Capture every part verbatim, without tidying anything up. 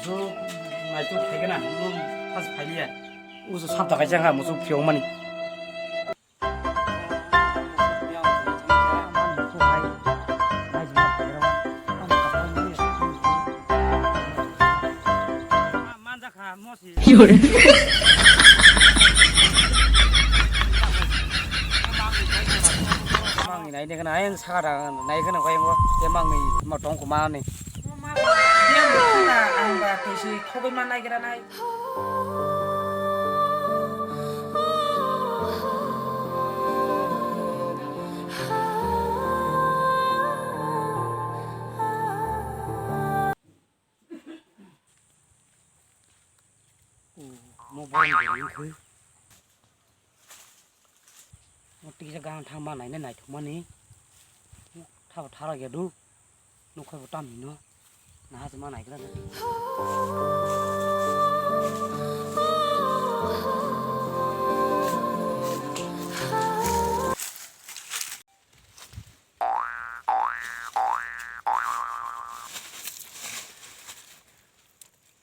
Naituk phaikhe na, nung phas phailiya. Usu sapta kaisa wngkha, musu phiyokmani. Mangni nai de khna, ayang saka da nai khna koi mo, te mangni mo tong ko mani. Biyang bo khna ang ba twi si khogwi ma nai gra nai. Mo borok ni gari wngkhe. Mo tisa gang thang ma naina naithokmani. Thabo tharok ya do. Nokhai bo tam hino. Naha se ma naigra.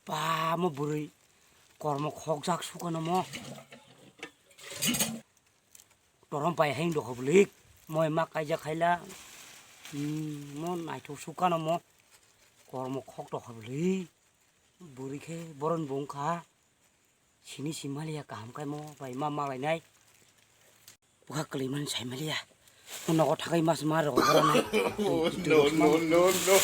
Ba mo bwrwi kormo khokjak sukano mo. Torom pai haing dokha bwlwi. Moi ma kaijak khaila. Hmm, mo naithok sukano mo. Kormo khok dokha bwlwi. Bwrwi khe boron bo wngkha. Sini si maliya kaham khe mo bai ma malainai. Bwkha kwlwi mani sai maliya. O nogo thakai mas ma rw gorana. No, no, no, no.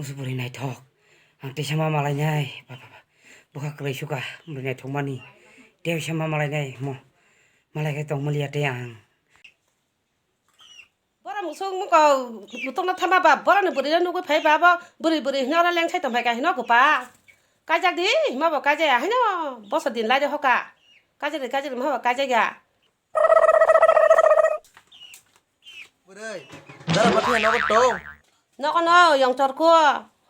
Musu bwrwi naithok. Ang teisa ma malainai. Ba, ba, ba. Bwkha kwlai suka bwrwi naithokmani. Teisa ma malainai mo. Malai khe tong maliya tei ang. Borok musuk muko butokno thama ba borokni bwrwino nugwi phai ba bo bwrwi bwrwi hino oro leng sai tongphai ka hino kwpa. Kaijak di hima bo kaijaya haino boso din lai de hoka. Kaijak di kaijak di hima bo kaijak ya. Bwrwi, dara bathai nogo tong. Nogo no yong chorkhu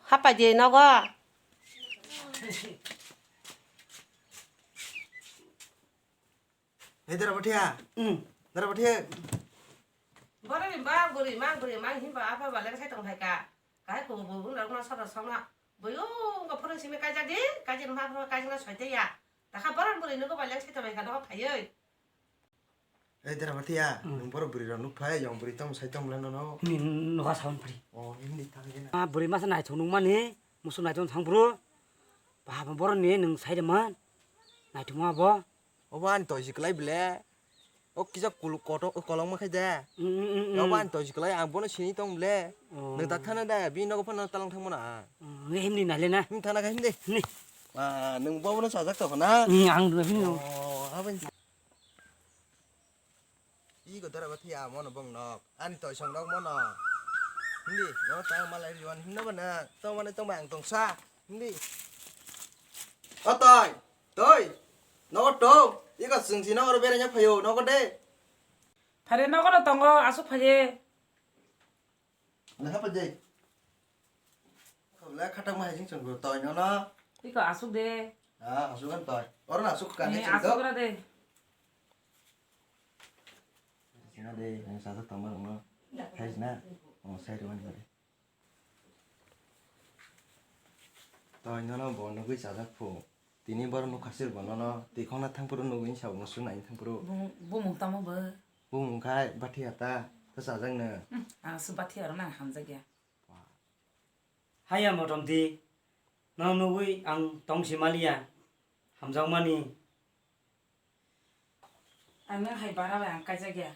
hapai di nogo. Hei dara bathia. Hmm. Dara bathia. Borok ni ba bwrwi mang bwrwi mang himba apa ba leng sai tong hai ka. Kahai kubu kubu rok no soro song no. Boyo wngkha phwrwng simi kaijak di, kaijak ma phwrwng kaijak na soi tei ya. Takha borok bwrwi nugo ba leng sai tong hai ka nogo phaiwi. Hei dara bathia. Hmm. Nwng borok bwrwi rok nuk phai, yong bwrwi tong sai tong bwlai no no. Ni noga sawan phari. Oh, hindi thang gena. Ah, bwrwi masa naithok nung mani, musu naithok thang bro. Ba ba borok ni nwng sai de man. Naithok ma bo. Obo ani toisi kwlai bwle. O kisa kulu koto kolokma khai de. Mm, mm, mm, mm. Obo ani toisi kwlai ang bono sini tong bwle. Oh. Nwng tak thana de bini nogo phano talang thangmano ang. Mm, nge himni naile na. Him thana kha him de. Himni. Ah, nwng bobono sajak tong na. Mm, ang duna bini no. Oh, aboni. Ego dara bathai ya mono bong nok. Ani toisong nok mono. Hindi, no tang malai riwan himna bana. Tong mane tong bang tong sa. Hindi. O toi, toi. Nogo tong. Ego sungsi nogo beranya phayo nogo de. Phare nogo no tongo asuk phaye. Leha pa jai. Khole khatak ma hajing chong toi no no. Iko asuk de. Ah, asuk kan toi. Oro na asuk kan. Ni asuk ra de. Sina de, yang sasa tama no. Hai sina. Oh, sai ruan bare. Toi no no bo nugui sajak phu. Tini borok nukha sir bo nono twi khongna thangphuru nugwi sabo musu nai thangphuru. Bumung, bumung tamo bo. Bumung khai bathi hata ta sajak no. Hmm, ang su bathi aro nang hamjak ya. Haya motom di. No nugwi ang tong si maliya. Hamjak mani. Ang nang hai bara bai ang kaijak ya.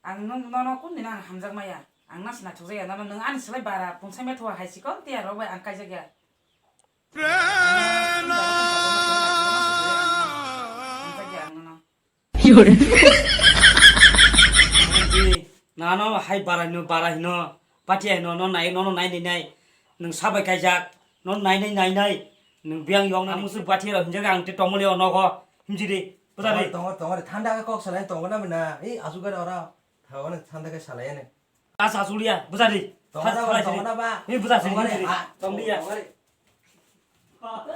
Ang nung nono kun dina ang hamjak maya. Ang nang sina thukjak ya nono nung ani slai bara pungsa metho hai sikon tiya rok bai ang kaijak ya. Nano hai bara hino, bara hino, pathi hai no, no nai, no, no nai, nai, nai, nwng sabai kaijak, no nai, nai, nai, nai, Nwng biyang yong nani musu bathi ro hinjak ang te tongmani o nogo himjiri. Bujadi. Tongo, tongo, tongo, thanda khe kok salai tongo na bina. Ei, asuk gari ora. Thago na thanda khe salai ne. Asa suliya, bujadi. Tongo na ba, tongo na ba. Ei, bujadi. Tongo na, himjiri. Ah, tongdiya. Tongo na.